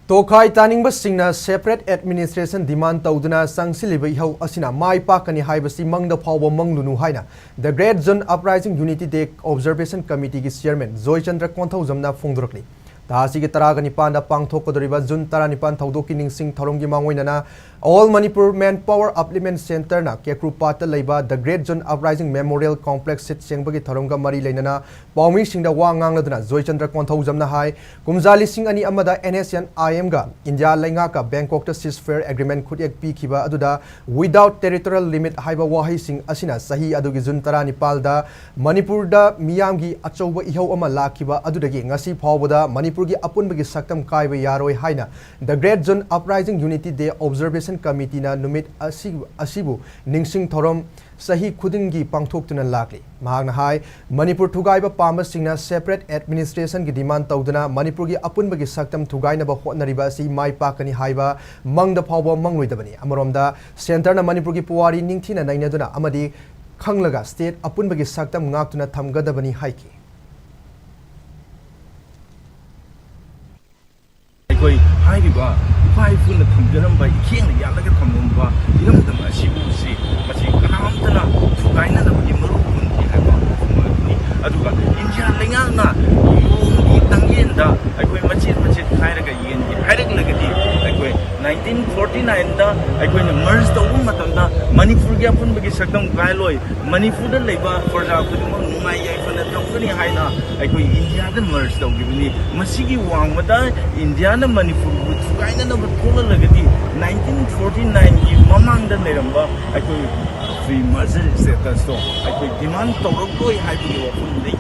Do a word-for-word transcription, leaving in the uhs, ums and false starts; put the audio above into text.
ꯇꯣꯈꯥꯏ ꯇꯥꯅꯤꯡꯕꯁꯤꯡꯅ separate administration demand ꯇꯧꯗꯨꯅ ꯆꯪꯁꯤꯜꯂꯤꯕ ꯏꯍꯧ ꯑꯁꯤꯅ ꯃꯥꯏ ꯄꯥꯛꯀꯅꯤ ꯍꯥꯏꯕꯁꯤ ꯃꯪꯗ ꯐꯥꯎꯕ ꯃꯪꯂꯨꯅꯨ ꯍꯥꯏꯅ The Great Zone Uprising Unity Day Observation Committeeꯒꯤ chairman Joychandra ꯀꯣꯟꯊꯧꯖꯝꯅ ꯐꯣꯡꯗꯣꯔꯛꯂꯤ꯫ ꯊꯥ ꯑꯁꯤꯒꯤ ꯇꯔꯥꯒ ꯅꯤꯄꯥꯟꯗ ꯄꯥꯡꯊꯣꯛꯀꯗꯧꯔꯤꯕ June ꯇꯔꯥꯅꯤꯄꯥꯟ ꯊꯧꯗꯣꯛꯀꯤ ꯅꯤꯡꯁꯤꯡ ꯊꯧꯔꯝꯒꯤ ꯃꯥꯡꯑꯣꯏꯅꯅ All Manipur Manpower Upliftment Centreꯅ ꯀꯦꯀ꯭ꯔꯨꯄꯥꯠꯇ ꯂꯩꯕ The Great Zone Uprising Memorial Complex ꯁꯤꯠ ꯁꯦꯡꯕꯒꯤ ꯊꯧꯔꯝꯒ ꯃꯔꯤ ꯂꯩꯅꯅ ꯄꯥꯎꯃꯤꯁꯤꯡꯗ ꯋꯥ ꯉꯥꯡꯂꯗꯨꯅ ꯖꯣꯏꯆꯟꯗ꯭ꯔ ꯀꯣꯟꯊꯧꯖꯝꯅ ꯍꯥꯏ, ꯀꯨꯝꯖꯥ ꯂꯤꯁꯤꯡ ꯑꯅꯤ ꯑꯃꯗ NSCN-IMꯒ ꯏꯟꯗꯤꯌꯥ ꯂꯩꯉꯥꯛꯀ ꯕꯦꯡꯀꯣꯛꯇ ceasefire agreement ꯈꯨꯠꯌꯦꯛ ꯄꯤꯈꯤꯕ ꯑꯗꯨꯗ without territorial limit ꯍꯥꯏꯕ ꯋꯥꯍꯩꯁꯤꯡ ꯑꯁꯤꯅ ꯆꯍꯤ ꯑꯗꯨꯒꯤ June ꯇꯔꯥꯅꯤꯄꯥꯜꯗ ꯃꯅꯤꯄꯨꯔꯗ ꯃꯤꯌꯥꯝꯒꯤ ꯑꯆꯧꯕ ꯏꯍꯧ ꯑꯃ ꯂꯥꯛꯈꯤꯕ ꯑꯗꯨꯗꯒꯤ ꯉꯁꯤ ꯐꯥꯎꯕꯗ ꯃꯅꯤꯄꯨꯔꯒꯤ ꯑꯄꯨꯟꯕꯒꯤ ꯁꯛꯇꯝ ꯀꯥꯏꯕ ꯌꯥꯔꯣꯏ ꯍꯥꯏꯅ The Great Zone Uprising Unity Day Observation Committeeꯅ ꯅꯨꯃꯤꯠ ꯑꯁꯤ, ꯑꯁꯤꯕꯨ ꯅꯤꯡꯁꯤꯡ ꯊꯧꯔꯝ ꯆꯍꯤ ꯈꯨꯗꯤꯡꯒꯤ ꯄꯥꯡꯊꯣꯛꯇꯨꯅ ꯂꯥꯛꯂꯤ꯫ ꯃꯍꯥꯛꯅ ꯍꯥꯏ, ꯃꯅꯤꯄꯨꯔ ꯊꯨꯒꯥꯏꯕ ꯄꯥꯝꯕꯁꯤꯡꯅ separate administrationꯒꯤ demand ꯇꯧꯗꯨꯅ ꯃꯅꯤꯄꯨꯔꯒꯤ ꯑꯄꯨꯟꯕꯒꯤ ꯁꯛꯇꯝ ꯊꯨꯒꯥꯏꯅꯕ ꯍꯣꯠꯅꯔꯤꯕ ꯑꯁꯤ ꯃꯥꯏ ꯄꯥꯛꯀꯅꯤ ꯍꯥꯏꯕ ꯃꯪꯗ ꯐꯥꯎꯕ ꯃꯪꯂꯣꯏꯗꯕꯅꯤ꯫ ꯑꯃꯔꯣꯝꯗ, centreꯅ ꯃꯅꯤꯄꯨꯔꯒꯤ ꯄꯨꯋꯥꯔꯤ ꯅꯤꯡꯊꯤꯅ ꯅꯩꯅꯗꯨꯅ ꯑꯃꯗꯤ ꯈꯪꯂꯒ state ꯑꯄꯨꯟꯕꯒꯤ ꯁꯛꯇꯝ ꯉꯥꯛꯇꯨꯅ ꯊꯝꯒꯗꯕꯅꯤ ꯍꯥꯏꯈꯤ꯫ ꯑꯩꯈꯣꯏ ꯍꯥꯏꯔꯤꯕ ꯏꯄꯥ ꯏꯄꯨꯅ ꯊꯝꯖꯔꯝꯕ, ꯏꯈꯦꯡꯅ ꯌꯥꯜꯂꯒ ꯊꯝꯂꯝꯕ ꯏꯔꯝꯗꯝ ꯑꯁꯤꯕꯨ ꯁꯤ ꯃꯁꯤ ꯀꯅꯥꯝꯇꯅ ꯊꯨꯒꯥꯏꯅꯅꯕꯒꯤ ꯃꯔꯨ ꯍꯨꯟꯗꯦ ꯍꯥꯏꯕ ꯋꯥꯐꯝ ꯑꯗꯨꯅꯤ꯫ ꯑꯗꯨꯒ ꯏꯟꯗꯤꯌꯥ ꯂꯩꯉꯥꯛꯅ ꯌꯣꯡꯒꯤ ꯇꯪꯌꯦꯟꯗ ꯑꯩꯈꯣꯏ ꯃꯆꯦꯠ ꯃꯆꯦꯠ ꯈꯥꯏꯔꯒ ꯌꯦꯟꯒꯦ ꯍꯥꯏꯔꯛꯂꯒꯗꯤ ꯑꯩꯈꯣꯏ nineteen forty nineꯗ ꯑꯩꯈꯣꯏꯅ merge ꯇꯧꯕ ꯃꯇꯝꯗ ꯃꯅꯤꯄꯨꯔꯒꯤ ꯑꯄꯨꯟꯕꯒꯤ ꯁꯛꯇꯝ ꯀꯥꯏꯂꯣꯏ, ꯃꯅꯤꯄꯨꯔꯗ ꯂꯩꯕ ꯄ꯭ꯔꯖꯥ ꯈꯨꯗꯤꯡꯃꯛ ꯅꯨꯡꯉꯥꯏ ꯌꯥꯏꯐꯅ ꯊꯝꯒꯅꯤ ꯍꯥꯏꯅ ꯑꯩꯈꯣꯏ ꯏꯟꯗꯤꯌꯥꯗ merge ꯇꯧꯈꯤꯕꯅꯤ꯫ ꯃꯁꯤꯒꯤ ꯋꯥꯡꯃꯗ ꯏꯟꯗꯤꯌꯥꯅ ꯃꯅꯤꯄꯨꯔꯕꯨ ꯊꯨꯒꯥꯏꯅꯅꯕ ꯊꯣꯛꯂꯛꯂꯒꯗꯤ nineteen forty nineꯒꯤ ꯃꯃꯥꯡꯗ ꯂꯩꯔꯝꯕ ꯑꯩꯈꯣꯏ free merger statusꯇꯣ ꯑꯩꯈꯣꯏ demand ꯇꯧꯔꯛꯂꯣꯏ ꯍꯥꯏꯕꯒꯤ ꯋꯥꯐꯝꯗ